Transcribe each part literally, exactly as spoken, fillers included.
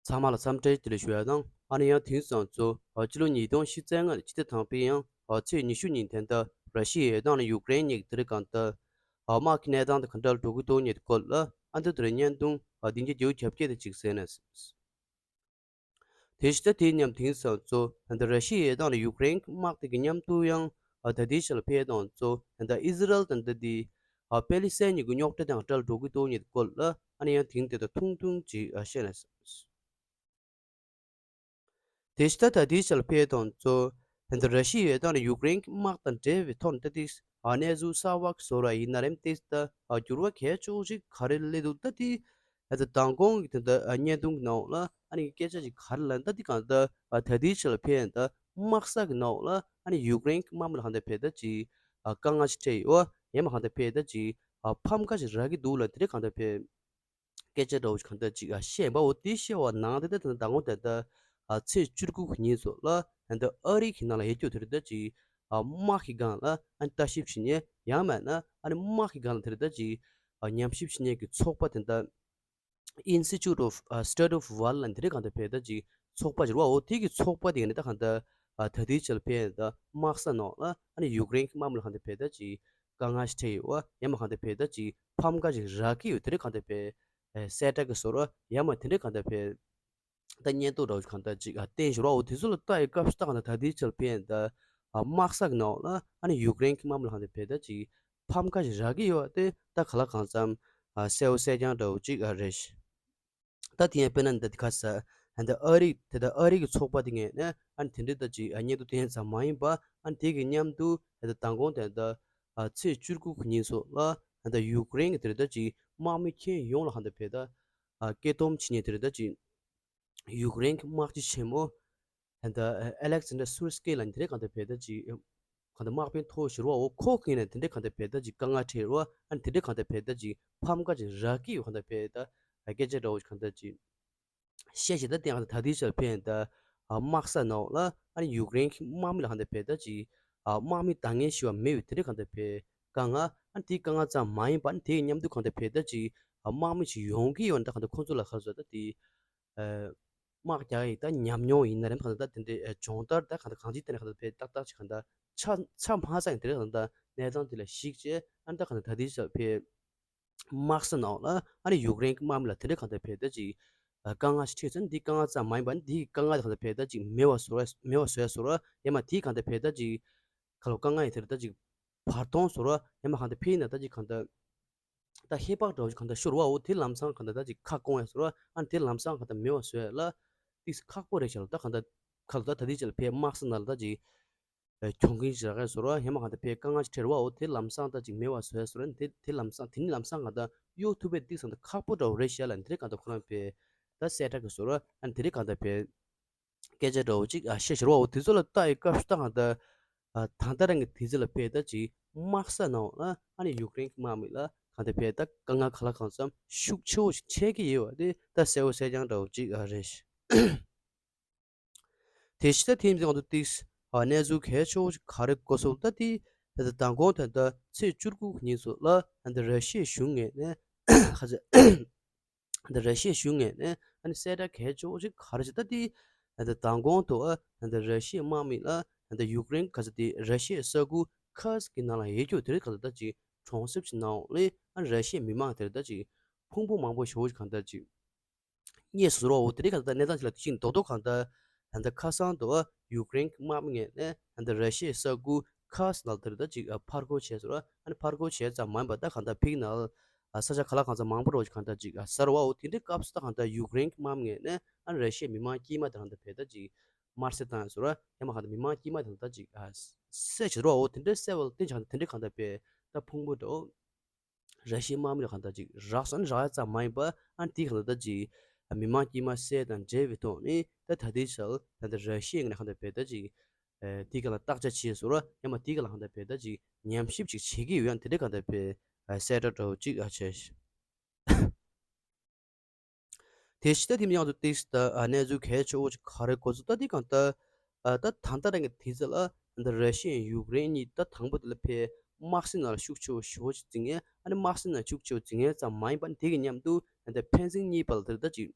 ཚང་མ་ལ་འཚམས་འདྲི་བདེ་ལེགས་ཞུ་ཡ་དང་། ཨ་ནི་ཡང་དེང་སང་ཚོ་ཨ་སྤྱི་ལོ་ཉིས་སྟོང་ཉི་ཤུ་རྩ་ལྔ་ལོའི་སྤྱི་ཟླ་དང་པོའི་ཡང་ཨ་ཚེས་ཉི་ཤུ་ཉིན་དེ་འདྲ་ར་ཤི་ཡའི་ཡུལ་དང་ནི་ཡུཀ་རེན་གཉིས་ཀྱི་དེ་རིང་གང་ལྟར་ཨ་དམག་གི་གནས་སྟངས་དེ་ག་འདྲ་འགྲོ་གི་འདུག་མིན་དེ་སྐོར་ལ་ཨ་འདི་དེ་རིང་བརྙན་ཐུང་ཨ་བདུན་བརྒྱ་བརྒྱད་ཅུ་གྱ་བརྒྱད་དེ་ཅིག་གསན་ན། དེ་བཞིན་དེ་མཉམ་དེང་སང་ཚོ་ད་ར་ཤི་ཡའི་དང་ཡུཀ་རེན་གྱི་དམག་དེ་གི་མཉམ་དུ་ཡང་ད་ལྟའི་ཆར་ལ་ཕེབས་དང་ཚོ་ད་ཨི་ཟི་རལ་དང་འདི་དེ་པེ་ལི་སི་ཐན་གཉིས་ཀྱི་རྙོག་དྲ་དང་འབྲེལ་འགྲོ་གི་འདུག་མིན་དེ་སྐོར་ལ་ཨ་ནི་ཡང་དེང་དེ་ད་ཐུང་ཐུང་ཅིག་བཤད་ན། དེ་བཞིན་ད་ལྟའི་ཆར་ལ་ཕེབས་དང་ཚོ་ད་ར་ཤི་ཡའི་དང་ཡུཀ་རེན་གྱི་དམག་དང་འབྲེལ་བའི་ཐོག་ནས་ད་དེ་གནས་ཚུལ་གསར་པ་གི་བཟོ་འདྲ་ཡིན་ན་རེད། དེ་ད་འགྱུར་བ་གལ་ཆེ་ཤོས་ཅིག་ག་རེ་སླེབས་འདུག་ད་དེ་ད་མདང་དགོང་གི་དེ་འདྲ་བརྙན་ཐུང་གི་ནང་ལ་ཨ་ནི་སྐད་ཆ་ཅིག་ག་རེ་ལབ་ན་ད་དེ་གང་ལྟར་ད་ལྟའི་ཆར་ལ་ཕེབས་ད་དམག་ས་གི་ནང་ལ་ཨ་ནི་ཡུཀ་རེན་གྱི་དམག་མི་ལ་གང་ལྟར་ཕེབས་ད་ཅིག་དཀའ་ངལ་ཞིག་འཕྲད་ཡོད། ཡང་མིན་གང་ལྟར་ཕེབས་ད་ཅིག་ཕམ་ཁ་ཞིག་རག་གི་འདུག་ལབ་དེ་འདྲ་གང་ལྟར་ཕེབས། སྐད་ཆ་འདྲ་བོ་ཞིག་གང་ལྟར་ཅིག་ཨ་བཤད་པ་འོ་དེ་བཤད་པ་ནང་དེ་ད་ད་མདང་དགོང་དེ་ད་ཨ་ཚེས་བཅུ་དགུ་གི་ཉིན་སོགས་ལ་ད་ཨ་རི་གི་ནང་ལ་ཡོད་རྒྱུ་དེ་རེད་ད་ཅིག་ཨ་དམག་གི་སྒང་ལ་ཨ་ནི་ལྟ་ཞིབ་བྱེད་མཁན་ཡང་མིན་ན་ཨ་ནི་དམག་གི་སྒང་ལ་དེ་རེད་ད་ཅིག་ཨ་ཉམས་ཞིབ་བྱེད་མཁན་གྱི་ཚོགས་པ་དེ་ད་Institute of ཨ་Study of War ལབ་དེ་འདྲ་གང་ལྟར་ཕེབས་ད་ཅིག་ཚོགས་པ་ཅིག་རེད་པ། འོ་དེ་གི་ཚོགས་པ་དེ་ནི་ད་གང་ལྟར་ཨ་ད་ལྟའི་ཆར་ལ་ཕེབས་ད་དམག་ས་ནང་ལ་ཨ་ནི་ཡུཀ་རེན་གྱི་དམག་མི་ལ་གང་ལྟར་ཕེབས་ད་ཅིག་དཀའ་ངལ་ཞིག་འཕྲད་ཡོད་པ། ཡང་མིན་གང་ལྟར་ཕེབས་ད་ཅིག་ཕམ་ཁ་ཞིག་རག་གི་ཡོད་དེ་འདྲ་གང་ལྟར་ཕེབས། ཨེ་གསལ་བསྒྲགས་ཀྱི་བཟོ་འདྲ་ཡང་མིན་དེ་འདྲ་གང་ལྟར་ཕེབས། ད་བརྙན་ཐུང་འདྲ་བོ་ཞིག་གང་ལྟར་ཅིག་ཨ་བསྟན་བཞག་པ་འོ་དེ་ཚོ་ལ་ལྟ་ཡི་སྐབས་སུ་ད་གང་ལྟར་ད་ལྟའི་ཆར་ལ་ཕེབས་ད་ཨ་དམག་ས་གི་ནང་ལ་ཨ་ནི་ཡུཀ་རེན་གྱི་དམག་མི་ལ་གང་ལྟར་ཕེབས་ད་ཅིག་ཕམ་ཁ་ཞིག་རག་གི་ཡོད་དེ་ད་གང་ལ་གང་འཚམ་ཨ་གསལ་པོ་གསལ་རྐྱང་འདྲ་བོ་ཅིག་ཨ་རེད། ད་དེ་ཡང་དཔེར་ན་འདི་ག་ས་ཨ་འདི་ཨ་རི་དེ་ད་ཨ་རི་གི་ཚོགས་པ་དེ་ངས་ནས་ཨ་ནི་དེ་འདྲའི་ད་ཅིག་ཨ་བརྙན་ཐུང་བསྟན་ཙམ་མ་ཡིན་པ་ཨ་ནི་དེ་གི་མཉམ་དུ་ཨ་ད་མདང་དགོང་དེ་ད་ཨ་ཚེས་བཅུ་དགུ་གི་ཉིན་སོགས་ལ་ཨ་ད་ཡུཀ་རེན་གྱི་དེ་རེད་ད་ཅིག་དམག་མི་ཁྱོན་ཡོངས་ལ་གང་ལྟར་ཕེབས་ད་ཨ་སྐད་སྡོམ་བྱེད་མཁན་དེ་རེད་ད་ཅིག་ཡུཀ་རེན་གྱི་དམག་སྤྱི་ཆེན་མོ་ད་ཨ་ཨ་ལེག་ཟན་ཌར་སུར་སི་ཀི་ལབ་མཁན་དེ་འདྲ་གང་ལྟར་ཕེབས་ད་ཅིག་གང་ལྟར་དམག་དཔོན་མཐོ་ཤོས་རེད་པ། འོ་ཁོ་གིས་ནས་དེ་འདྲ་གང་ལྟར་ཕེབས་ད་ཅིག་དཀའ་ངལ་འཕྲད་རེད་པ། ཨ་ནི་དེ་འདྲ་གང་ལྟར་ཕེབས་ད་ཅིག་ཕམ་ཁ་ཅིག་རག་གི་ཡོད་གང་ལྟར་ཕེབས་ད་སྐད་ཆ་འདྲ་བོ་ཞིག་གང་ལྟར་ཅིག་བཤད་བྱས་ད་དེ་གང་ལྟར་ད་ལྟའི་ཆར་ཕེབས་ད་དམག་ས་ནང་ལ་ཨ་ནི་ཡུཀ་རེན་གྱི་དམག་མི་ལ་གང་ལྟར་ཕེབས་ད་ཅིག་དམག་མི་འདང་ངེས་ཤེས་པ་མེད་པའི་དེ་འདྲ་གང་ལྟར་ཕེབས་དཀའ་ངལ་ཨ་ནི་དེའི་དཀའ་ངལ་ཙམ་མ་ཡིན་པ་ཨ་ནི་དེའི་མཉམ་དུ་གང་ལྟར་ཕེབས་ད་ཅིག་དམག་མི་ཅིག་ཡོང་གི་ཡོད་ན་ད་གང་ལྟར་ཁོ་ཚོ་ལ་ག་རེ་ཟེར་ད་དེ། དམག་རྒྱག་ཡི་ད་ཉམས་མྱོང་ཡིན་ན་རེད། གང་ལྟར་ད་དེ་འདྲའི་སྦྱོང་བརྡར་ད་གང་ལྟར་གང་ཅིའི་ཐད་ནས་གང་ལྟར་ཕེབས་ཏག་ཏག་ཅིག་གང་ལྟར་ཆ་ཆ་མ་ཚང་དེ་རེད། གང་ལྟར་གནས་སྟངས་དེ་ལ་གཞིགས་བྱས་ཨ་ནི་ད་གང་ལྟར་ད་ལྟའི་ཆར་ཕེབས་དམག་ས་ནང་ལ་ཨ་ནི་ཡུཀ་རེན་གྱི་དམག་མི་ལ་དེ་འདྲ་གང་ལྟར་ཕེབས་ད་ཅིག་དཀའ་ངལ་ཞིག་འཕྲད་ཚེ་འདི་དཀའ་ངལ་ཙམ་མ་ཡིན་པ་འདི་དཀའ་ངལ་དེ་གང་ལྟར་ཕེབས་ད་ཅིག་མེད་པ་བཟོ་མེད་པ་བཟོ་ཡ་བཟོ་འདྲ་ཡང་མིན་དེ་གང་ལྟར་ཕེབས་ད་ཅིག་ག་ལོ་དཀའ་ངལ་ཡིན་དེ་རེད་ད་ཅིག་བར་སྟོང་བཟོ་འདྲ་ཡང་མིན་གང་ལྟར་ཕེབས་ཡིན་ན་ད་ཅིག་གང་ལྟར། ད་ཧེ་བག་འདྲ་བོ་ཞིག་གང་ལྟར་ཤོར་བ་འོ་དེ་ལམ་སང་གང་ལྟར་ད་ཅིག་ཁ་སྐོང་ཡ་བཟོ་འདྲ་ཨ་ནི་དེ་ལམ་སང་གང་ལྟར་མེད་པ་བཟོ་ཡ་ལ་ཏིག་ཙམ་ཁག་པོ་རེད་ཤག་ལ། ད་གང་ལྟར་ཁ་ལོ་ད་ད་ལྟའི་ཆར་ལ་ཕེབས་དམག་ས་ནང་ལ་ད་ཅིག་གྱོང་གུན་ཞིག་རག་ཡ་བཟོ་འདྲ་ཡང་མིན་གང་ལྟར་ཕེབས་དཀའ་ངལ་ཞིག་འཕྲད་རེད་པ། འོ་དེ་ལམ་སང་ད་ཅིག་མེད་པ་བཟོ་ཡ་བཟོ་འདྲ་དེ་དེ་ལམ་སང་དེ་ནི་ལམ་སང་གང་ལྟར་གཡོལ་ཐུབ་པའི་ཏིག་ཙམ་ད་ཁག་པོ་འདྲ་བོ་རེད་ཤག་ལ། འདི་རེད་གང་ལྟར་ཁོ་རང་ཕེབས་ད་གསལ་བསྒྲགས་ཀྱི་བཟོ་འདྲ་ཨ་ནི་དེ་རེད་གང་ལྟར་ཕེབས། སྐད་ཆ་འདྲ་བོ་ཅིག་ཨ་བཤད་ཤོར་བ་འོ་དེ་ཚོ་ལ་ལྟ་ཡི་སྐབས་སུ་ད་གང་ལྟར་ཨ་ད་ལྟ་རང་གི་དུས་ཚོད་ལ་ཕེབས་ད་ཅིག་དམག་ས་ནང་ལ་ཨ་ནི་ཡུཀ་རེན་གྱི་དམག་མི་ལ་གང་ལྟར་ཕེབས་ད་དཀའ་ངལ་གང་ལ་གང་འཚམ་ཤུགས་ཆེ་བོ་ཞིག་འཕྲད་ཀྱི་ཡོད་པ་དེ་ད་གསལ་པོ་གསལ་རྐྱང་འདྲ་བོ་ཅིག་ཨ་རེད། དེ་ཕྱི་ད་ཐེངས་འདི་ང་ཚོ་ཏིག་ཨ་གནས་ཚུལ་གལ་ཆེ་བོ་ཞིག་ག་རེ་གོ་སོང་ད་དེ་ད་ལྟ་མདང་དགོང་ད་ལྟ་ཚེས་བཅུ་དགུ་ཉིན་སོགས་ལ་ད་ལྟ་ར་ཤི་ཡའི་གཞུང་ངོས་ནས་ག་ཚོད། འདི་ར་ཤི་ཡའི་གཞུང་ངོས་ནས་ཨ་ནི་གསལ་བསྒྲགས་གལ་ཆེ་བོ་ཞིག་ག་རེ་བྱས་ད་དེ་ཨ་ད་མདང་དགོང་དུ་ཨ་ད་ར་ཤི་ཡའི་དམག་མི་ལ་ཨ་ད་ཡུཀ་རེན་ག་ཚོད་དེ་ར་ཤི་ཡའི་ས་ཁུལ་ཁར་སི་ཀི་ནང་ལ་ཡོད་རྒྱུ་དེ་རིགས་ག་ཚོད་ད་ཅིག་གྲོང་གསེབ་ཅིག་ནང་ལ་ཨ་ར་ཤི་ཡའི་མི་མང་དེ་རིགས་ད་ཅིག་ཕུང་པོ་མང་པོ་ཞེ་པོ་ཅིག་གང་ལྟར་ཅིག་རྙེད་སོང་ཟེར་བ་འོ་དེ་རིགས་གང་ལྟར་གནས་སྟངས་ཅིག་ལ་དེ་བཞིན་རྡོག་རྡོག་གང་ལྟར་ཨ་ད་ཁ་སང་དུ་ཨ་ཡུཀ་རེན་གྱི་དམག་མི་ངོས་ནས་ཨ་ད་ར་ཤི་ཡའི་ས་ཁུལ་ཁར་སི་ནང་དེར་ད་ཅིག་ཨ་ཕར་རྒོལ་བྱས་སོང་ར། ཨ་ནི་ཕར་རྒོལ་བྱས་ཙམ་མ་ཡིན་པར་ད་གང་ལྟར་ཕིག་ནང་ཨ་ས་ཆ་ག་ལ་གང་ཚ་མང་པོ་རོ་ཅིག་གང་ལྟར་ཅིག་ཨ་ཟེར་བ་འོ་དེ་འདྲའི་སྐབས་སུ་ད་གང་ལྟར་ཡུཀ་རེན་གྱི་དམག་མི་ངོས་ནས་ཨ་ནི་ར་ཤི་ཡའི་མི་མང་དཀྱུས་མ་དེ་གང་ལྟར་ཕེབས་ད་ཅིག་དམར་གསོད་བཏང་ཡ་སོང་ར། ཡང་མ་གང་ལྟར་མི་མང་དཀྱུས་མ་དེ་གང་ལྟར་ཅིག་ཨ་བསད་བྱས་རོ་འོ་དེ་འདྲའི་བསད་པ་ལ་བརྟེན་ཅིག་གང་ལྟར་དེ་འདྲའི་གང་ལྟར་ཕེབས་ད་ཕུང་པོ་འདྲ་འོ། ར་ཤི་ཡའི་དམག་མི་ལ་གང་ལྟར་ཅིག་རག་སོང་། ཨ་ནི་རག་ཡ་ཙམ་མ་ཡིན་པར་ཨ་ནི་དེའི་གང་ལྟར་ཅིག་མི་མང་དཀྱུས་མ་བསད་དང་འབྲེལ་བའི་ཐོག་ནས་ད་ད་ལྟའི་ཆར་ད་ལྟ་ར་ཤི་ཡའི་ངོས་ནས་གང་ལྟར་ཕེབས་ད་ཅིག་ཨ་དེའི་སྒང་ལ་བརྟག་དཔྱད་བྱས་སོང་ར། ཡང་མ་དེའི་སྒང་ལ་གང་ལྟར་ཕེབས་ད་ཅིག་ཉམས་ཞིབ་ཅིག་བྱེད་ཀྱི་ཡོད། ཡང་དེ་འདྲ་གང་ལྟར་ཕེབས་ཨ་གསལ་བསྒྲགས་འདྲ་བོ་ཅིག་ཨ་བྱས། དེ་ཕྱི་ད་དེ་མཉམ་དུ་ཏིག་ཙམ་ད་ཨ་གནས་ཚུལ་གལ་ཆེ་བོ་ཅིག་ག་རེ་གོ་སོང་ད་དེ་གང་ལྟར་ཨ་ད་ད་ལྟ་རང་གི་དུས་ཚོད་ལ་ད་ར་ཤི་ཡ་ཡུཀ་རེན་གཉིས་ད་དང་པོ་དེ་ལ་ཕེབས་དམག་སའི་ནང་ལ་ཤུགས་ཆེ་བོ་ཞེ་པོ་ཅིག་འཛིང་ཡས། ཨ་ནི་དམག་སའི་ནང་ཤུགས་ཆེ་བོ་འཛིང་ཡས་ཙམ་མ་ཡིན་པར་དེ་གི་མཉམ་དུ་ད་ཕན་ཚུན་གཉིས་བར་ལ་དེར་ད་ཅིག་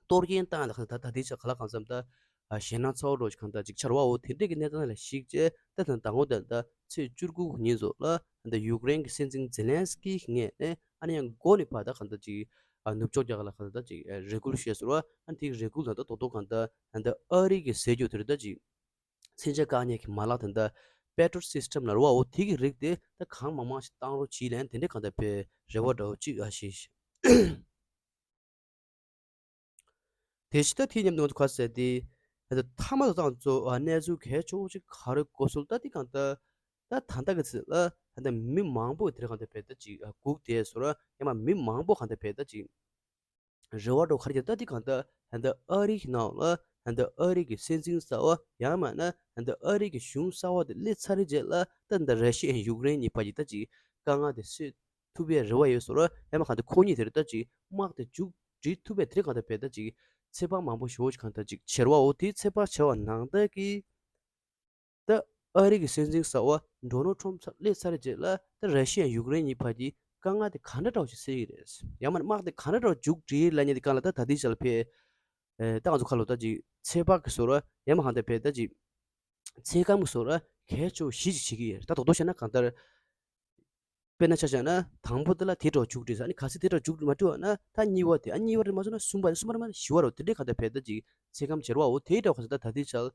གཏོར་སྐྱོན་བཏང་ཡ་ད་ག་ད་ད་ལྟའི་ཆར་ག་ལ་གང་འཚམ་ད་ཨ་ཞེད་སྣང་ཚ་བོ་འདྲ་ཞིག་གང་ད་ཅིག་ཆགས་རེད་བ། འོ་དེ་འདྲས་ཀྱི་གནས་སྟངས་ལ་གཞིགས་བྱས་ད་ད་ཟླ་ངོ་ད་ད་ཚེས་བཅུ་དགུ་ཉིན་ཚོ་ལ་ད་ཡུཀ་རེན་གྱི་སྲིད་འཛིན་ཛེ་ལན་སི་ཀི་ངོས་ནས་ཨ་ནི་ཡང་འགོ་ནས་ཕར་ད་གང་ད་ཅིག་ཨ་ནུབ་ཕྱོགས་རྒྱལ་ཁབ་ལ་གང་ད་ད་ཅིག་ཨ་རེ་སྐུལ་བྱས་སོང་ར། ཨ་ནི་དེའི་རེ་སྐུལ་ད་ད་རྡོག་རྡོག་གང་ད་ད་ཨ་རི་གི་ཟེར་རྒྱུ་དེ་རེད། ད་ཅིག་མཚོན་ཆ་བཀག་ཉར་གྱི་མ་ལག་དེ་འདྲ་པེ་ཏྲོ་སིས་ཊམ་ལ་རེད་བ། འོ་དེ་གི་རིགས་དེ་ད་གང་མང་མང་ཞིག་བཏང་རོགས་བྱེད་ལན་དེ་འདྲས་གང་ལྟར་བའི་རེ་བ་འདྲ་བོ་ཅིག་ཨ་ཞེས། དེ་བཞིན་ད་དེའི་མཉམ་དུ་ང་ཚོ་ག་ཟེར་དེ་ད་མཐའ་མ་དུ་ད་ང་ཚོ་ཨ་གནས་ཚུལ་གལ་ཆེ་བོ་ཅིག་ག་རེ་གོ་སོང་ད་དེ་གང་ལྟར་ད་ད་ལྟ་གི་ཚེ་ལ་ད་མི་མང་པོ་དེ་རིང་གང་ལྟར་བས་ད་ཅིག་སྒུག་བསྡད་སོང་ར། ཡང་མ་མི་མང་པོ་གང་ལྟར་བས་ད་ཅིག་རེ་བ་འདྲ་བོ་ག་རེ་བྱས་ད་དེ་གང་ལྟར་ད་ལྟ་ཨ་རི་གི་ནང་ལ་ད་ལྟ་ཨ་རི་གི་སྲིད་འཛིན་གསར་བ་ཡང་མིན་ན་ད་ལྟ་ཨ་རི་གི་གཞུང་གསར་བ་དེ་སླེབས་ཚར་རེད་རྗེས་ལ་ད་ད་ལྟ་ར་ཤི་ཡ་ཡུཀ་རེན་གཉིས་བར་གྱི་ད་ཅིག་དཀའ་ངལ་དེ་སེལ་ཐུབ་པའི་རེ་བ་ཡོད་སོང་ར། ཡང་མིན་གང་ལྟར་ཁོ་གཉིས་དེར་ད་ཅིག་དམག་དེ་མཇུག་སྒྲིལ་ཐུབ་པའི་དེར་གང་ལྟར་བས་ད་ཅིག་ཚོད་དཔག་མང་པོ་ཞེ་པོ་ཅིག་གང་ལྟར་ཅིག་བྱེད་རེད་བ། འོ་དེའི་ཚོད་དཔག་བྱས་པ་ནང་ལྟར་གྱི་ད་ཨ་རི་གི་སྲིད་འཛིན་གསར་བ་ཌོ་ནལ་ཊམ་སླེབས་ཚར་རྗེས་ལ་ད་ར་ཤི་ཡ་ཡུཀ་རེན་གཉིས་བར་གྱི་དཀའ་ངལ་དེ་ག་འདྲ་འདྲ་བོ་ཞིག་སེལ་གྱི་རེད། ཡང་མིན་དམག་དེ་ག་འདྲ་འདྲ་བོ་མཇུག་སྒྲིལ་ལབ་མཁན་དེ་གང་ལ་ད་ད་ལྟའི་ཆར་ལ་ཕེ་ཨེ་ད་ང་ཚོ་ཁ་ལོ་ད་ཅིག་ཚོད་དཔག་གི་བཟོ་འདྲ་ཡང་མིན་གང་ལྟར་བས་ད་ཅིག་ཚོད་བགམ་གི་བཟོ་འདྲ་གལ་ཆེ་བོ་གཞི་ཅིག་བྱེད་ཀྱི་ཡོད་རེད། ད་རྡོག་རྡོག་བཤད་ན་གང་ལྟར་དཔེར་ན་ཆ་བཞག་ན་དང་པོ་དེ་ལ་དེ་འདྲ་བོ་མཇུག་སྒྲིལ་ས། ཨ་ནི་གལ་སྲིད་དེ་འདྲ་བོ་མཇུག་མ་སྒྲིལ་བ་ན་ད་གཉིས་པ་དེ་ཨ་གཉིས་པ་རེད་མ་སོང་ན་གསུམ་པ་རེད། གསུམ་པ་རེད་མ་ན་བཞི་པ་རེད། དེ་འདྲའི་གང་ལྟར་བས་ད་ཅིག་ཚོད་བགམ་བྱེད་རེད་བ། འོ་དེ་འདྲ་བོ་གང་ལྟར་ད་ལྟའི་ཆར་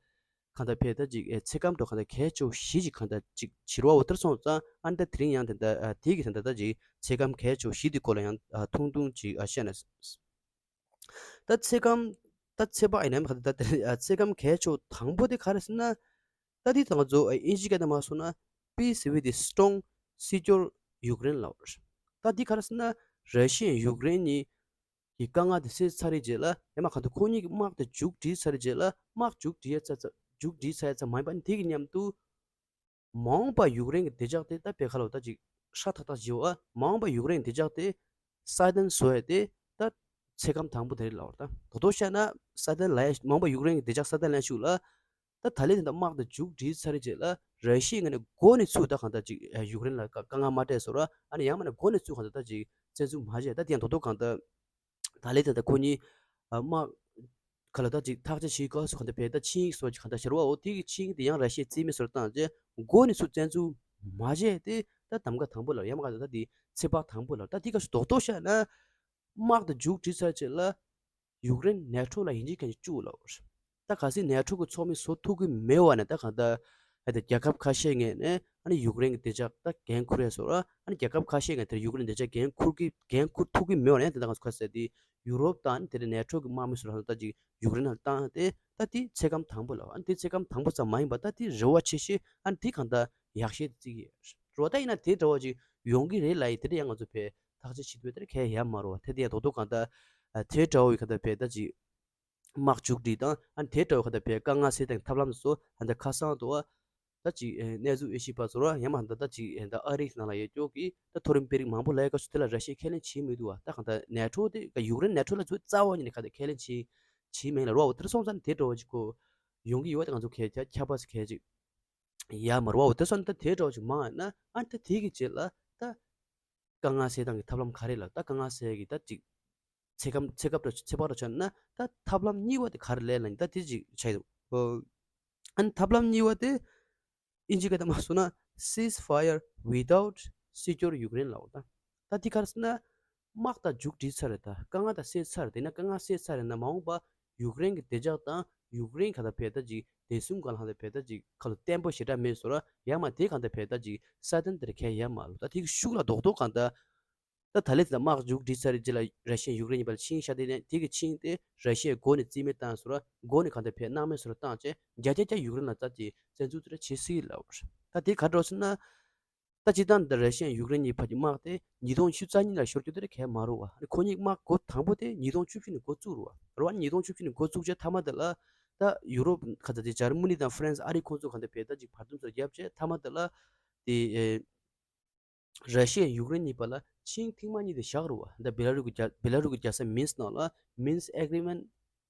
གང་ལྟར་བས་ད་ཅིག་ཨེ་ཚོད་བགམ་འདྲ་བོ་གང་ལྟར་གལ་ཆེ་བོ་གཞི་ཅིག་གང་ལྟར་ཅིག་བྱེད་རེད་བ། འོ་དེར་སོང་ཙང་ཨ་ནི་ད་དེ་རིང་ཡང་དེ་འདྲ་ཨ་དེ་གི་དེ་འདྲ་ད་ཅིག་ཚོད་བགམ་གལ་ཆེ་བོ་བཞི་དེ་སྐོར་ལ་ཡང་ཨ་ཐུང་ཐུང་ཅིག་ཨ་བཤད་ན། ད་ཚོད་བགམ་ད་ཚོད་དཔག་ཡིན་ནའི་ག་ད་ད་ཚོད་བགམ་གལ་ཆེ་བོ་དང་པོ་དེ་ག་རེ་ཟེར་ན། ད་དེ་ད་ང་ཚོ་ཨིན་ཇི་སྐད་དུ་མ་སོང་ན་Peace with a strong, secure Ukraine ལབ་རེད། ད་དེ་ག་རེ་ཟེར་ན་ར་ཤི་ཡ་ཡུཀ་རེན་གཉིས་ཀྱི་དཀའ་ངལ་དེ་སེལ་ཚར་རེད་རྗེས་ལ་ཡང་མ་གང་ལྟར་ཁོ་གཉིས་ཀྱི་དམག་དེ་མཇུག་སྒྲིལ་ཚར་རེད་རྗེས་ལ་དམག་མཇུག་སྒྲིལ་ཡ་ཚ་ཚ་མཇུག་སྒྲིལ་ཚར་ཡ་ཚ་མ་ཡིན་པ་ནི་དེ་གི་མཉམ་དུ། མ་འོངས་པ་ཡུཀ་རེན་གྱི་བདེ་འཇགས་དེ་ད་དཔེ་ཁ་ལོ་ད་ཅིག་ཧྲ་ཐག་ཐག་བྱེད་པ། མ་འོངས་པ་ཡུཀ་རེན་གྱི་བདེ་འཇགས་དེ་སྲ་བརྟན་བཟོ་ཡ་དེ་ད་ཚོད་བགམ་དང་པོ་དེ་རེད་ལབ་པ་རེད། ད་རྡོག་རྡོག་བཤད་ན་སྲ་བརྟན་ལ་ཡ་མ་འོངས་པ་ཡུཀ་རེན་གྱི་བདེ་འཇགས་སྲ་བརྟན་ལ་ཡ་ཤུགས་ལ་ད་ད་ལན་དེ་ད་དམག་དེ་མཇུག་སྒྲིལ་ཚར་རེད་རྗེས་ལ་ར་ཤི་ཡའི་ངོས་ནས་འགོ་ནས་ཚུར་ད་གང་ལྟར་ཅིག་ཡུཀ་རེན་ལ་དཀའ་དཀའ་ངལ་མ་སྤྲད་བཟོ་འདྲ། ཨ་ནི་ཡང་མིན་ན་འགོ་ནས་ཚུར་གང་ལྟར་ད་ཅིག་བཙན་འཛུལ་མ་བྱས། ད་དེ་ཡང་རྡོག་རྡོག་གང་ལྟར། ད་ལན་དེ་ད་ཁོ་གཉིས་ཨ་དམག་ག་ལ་ད་ཅིག་ཐག་གཅོད་བྱེད་སྐབས་སུ་གང་ལྟར་བས་ད་ཆིངས་ཡིག་སོགས་ཀྱི་གང་ལྟར་བྱ་བ། འོ་དེ་གི་ཆིངས་ཡིག་དེ་ཡང་ར་ཤི་ཡས་རྩིས་མེད་བཟོ་འདྲ་བཏང་རྗེས་འགོ་ནས་ཚུར་བཙན་འཛུལ་མ་བྱས་ཏེ་ད་གདམ་ག་དང་པོ་ལ་ཡང་མ་གང་ལྟར་ད་དེ་ཚོད་དཔག་དང་པོ་ལ། ད་དེ་སྐབས་སུ་རྡོག་རྡོག་བཤད་ན་དམག་དེ་མཇུག་སྒྲིལ་ཚར་རྗེས་ལ་ཡུཀ་རེན་ནེ་ཊོ་ལ་ཡིན་གཅིག་མིན་གཅིག་བཅུག་ལབ་པ་རེད། ད་གལ་སྲིད་ནེ་ཊོ་གི་ཚོགས་མི་བཟོ་ཐུབ་ཀྱི་མེད་པ་ན་ད་གང་ལྟར་ཨ་ད་རྒྱལ་ཁབ་ཁ་ཤས་ངོས་ནས་ཨ་ནི་ཡུཀ་རེན་གྱི་བདེ་འཇགས་ད་འགན་འཁུར་ཡས་བཟོ་འདྲ། ཨ་ནི་རྒྱལ་ཁབ་ཁ་ཤས་ངོས་དེར་ཡུཀ་རེན་བདེ་འཇགས་འགན་འཁུར་གྱི་འགན་འཁུར་ཐུབ་ཀྱི་མེད་པ་ན་ཡང་དེ་ད་ག་ཚོད་ག་ཟེར་དེ་ཡུ་རོབ་དང་ཨ་ནི་དེ་རིང་ནེ་ཊོ་གི་དམག་མི་བཟོ་འདྲ་ད་ཅིག་ཡུཀ་རེན་ལ་བཏང་སྟེ་ད་དེ་ཚོད་བགམ་དང་པོ་ལབ། ཨ་ནི་དེ་ཚོད་བགམ་དང་པོ་ཙམ་མ་ཡིན་པ་ད་དེ་རེ་བ་ཆེ་ཤོས་ཨ་ནི་དེ་གང་ལྟར་ཡག་ཤོས་དེ་བརྩི་གི་ཡོད་རེད་བ། ད་ཡིན་ན་དེ་འདྲ་བ་ཅིག་ཡོང་གི་རེད་ལབ་ཡིན། དེ་འདྲ་ཡང་ང་ཚོ་བས་ཐག་གཅོད་བྱེད་ཐུབ་པའི་དེར་གལ་ཡ་མ་རུ་བ། དེ་དེ་ཡང་རྡོག་རྡོག་གང་ལྟར་ཨ་དེ་འདྲ་བའི་གང་ལྟར་བས་ད་ཅིག་དམག་མཇུག་སྒྲིལ་དང་ཨ་ནི་དེ་འདྲ་བའི་གང་ལྟར་བས་དཀའ་ངལ་སེལ་སྟངས་ཐབས་ལམ་སོགས་ཨ་ནི་ཁ་སང་དུ་བ་ད་ཅིག་ཨེ་གནས་ཚུལ་དབྱེ་ཞིབ་པ་ཚོར་བ་ཡང་མ་ད་ད་ཅིག་ཨེ་ད་ཨ་རིའི་ནང་ལ་ཡོད་ཀྱོག་གི་ད་མཐོ་རིམ་དཔོན་རིགས་མང་པོ་ལ་ཡ་སྐབས་སུ་དེ་ལ་ར་ཤི་ཡས་ཁས་ལེན་བྱེད་མི་འདུག་བ། ད་གང་ལྟར་ནེ་ཊོ་དེ་ག་ཡུཀ་རེན་ནེ་ཊོ་ལ་ཚུར་རྩ་བ་ཉིད་ནས་གང་ལྟར་ཁས་ལེན་བྱེད་བྱེད་མེད་ལ་རོ་བ། དེར་སོང་ཙང་དེ་འདྲ་བ་ཅིག་གོ་ཡོང་གི་ཡོད་པ་དེ་ང་ཚོ་གལ་ཆ་ཁྱབ་པ་ཟེར་གལ་ཅིག་ཡ་མ་རོ་བ། དེ་སོང་ད་དེ་འདྲ་བ་ཅིག་མང་ན་ཨ་ད་དེ་གི་རྗེས་ལ་ད་དཀའ་ངལ་སེལ་སྟངས་ཀྱི་ཐབས་ལམ་ག་རེ་ལ་ད་དཀའ་ངལ་སེལ་གྱི་ད་ཅིག་ཚེ་སྐབས་ཚེ་སྐབས་ར་ཚེ་དཔག་ར་ཆ་ན་ད་ཐབས་ལམ་གཉིས་པ་དེ་ག་རེ་ལས་ལ་ད་དེ་ཅིག་ཆ་ཡི་འདུག་ཨ་ནི་ཐབས་ལམ་གཉིས་པ་དེ་ཨིན་ཇི་སྐད་དུ་མ་སོང་ན་ceasefire without secure Ukraine ལབ་འོ་ད། ད་དེ་ག་རེ་ཟེར་ན་དམག་ད་མཇུག་སྒྲིལ་ཚར་རེད། ད་དཀའ་ངལ་ད་སེལ་ཚར་རེད། དེ་ན་དཀའ་ངལ་སེལ་ཚར་རེད་ན་མ་འོངས་པ་ཡུཀ་རེན་གྱི་བདེ་འཇགས་དང་ཡུཀ་རེན་ག་ད་བས་ད་ཅིག་བདེ་སྲུང་ག་ལ་ཧ་ད་བས་ད་ཅིག་ཁ་ལོ་བརྟན་པོ་ཞེ་དྲག་མེད་སོང་ར། ཡང་མ་དེ་ག་ད་བས་ད་ཅིག་སྲ་བརྟན་དེར་གལ་ཡ་མ་ལོ། ད་དེ་གི་ཤུགས་ལ་རྡོག་རྡོག་ག་ད། ད་ད་ལན་དེ་དམག་མཇུག་སྒྲིལ་ཚར་རེད་རྗེས་ལ་ར་ཤི་ཡ་ཡུཀ་རེན་གཉིས་བར་ཆིངས་བཞག་དེ་ནས་དེ་གི་ཆིངས་དེ་ར་ཤི་ཡའི་འགོ་ནས་རྩིས་མེད་བཏང་སོང་ར། འགོ་ནས་གང་ལྟར་བས་སྣང་མེད་སོང་ར་བཏང་བྱས་བརྒྱ་ཆ་བརྒྱ་ཡུཀ་རེན་ལ་རྩ་ཅིག་བཙན་འཛུལ་དེ་འདྲ་བྱེད་སྲིད་ལབ་པ་རེད། ད་དེ་ག་འགྲོ་ཟེར་ན། ད་སྤྱིར་བཏང་འདི་ར་ཤི་ཡ་ཡུཀ་རེན་གཉིས་བར་གྱི་དམག་དེ་ཉིས་སྟོང་བཅུ་རྩ་གཉིས་ལ་ཤོར་རྒྱུ་དེ་རེད་གལ་མ་རུ་བ། ཁོ་གཉིས་དམག་འགོ་དང་པོ་དེ་ཉིས་སྟོང་བཅུ་བཞི་ནས་འགོ་བཙུགས་རུ་བ། རུ་བ་ཉིས་སྟོང་བཅུ་བཞི་ནས་འགོ་བཙུགས་བྱས་མཐའ་མ་དེ་ལ་ད་ཡུ་རོབ་ག་ད་དེ་འཇར་མ་ནི་དང་ཧྥ་རན་སི་ཨ་རི་ཁོང་ཚོ་ག་ད་བས་ད་ཅིག་བར་འདུམ་ཚོར་བརྒྱབ་བྱས་མཐའ་མ་དེ་ལ་དེ་ཨེ། ར་ཤི་ཡ་ཡུཀ་རེན་གཉིས་བར་ལ་ཆིངས་ཐེངས་མ་གཉིས་དེ་བཞག་རུ་བ། ད་བེ་ལ་རུ་གི་རྒྱ་བེ་ལ་རུ་གི་རྒྱལ་ས་མིན་སི་ནང་ལ་Minsk Agreement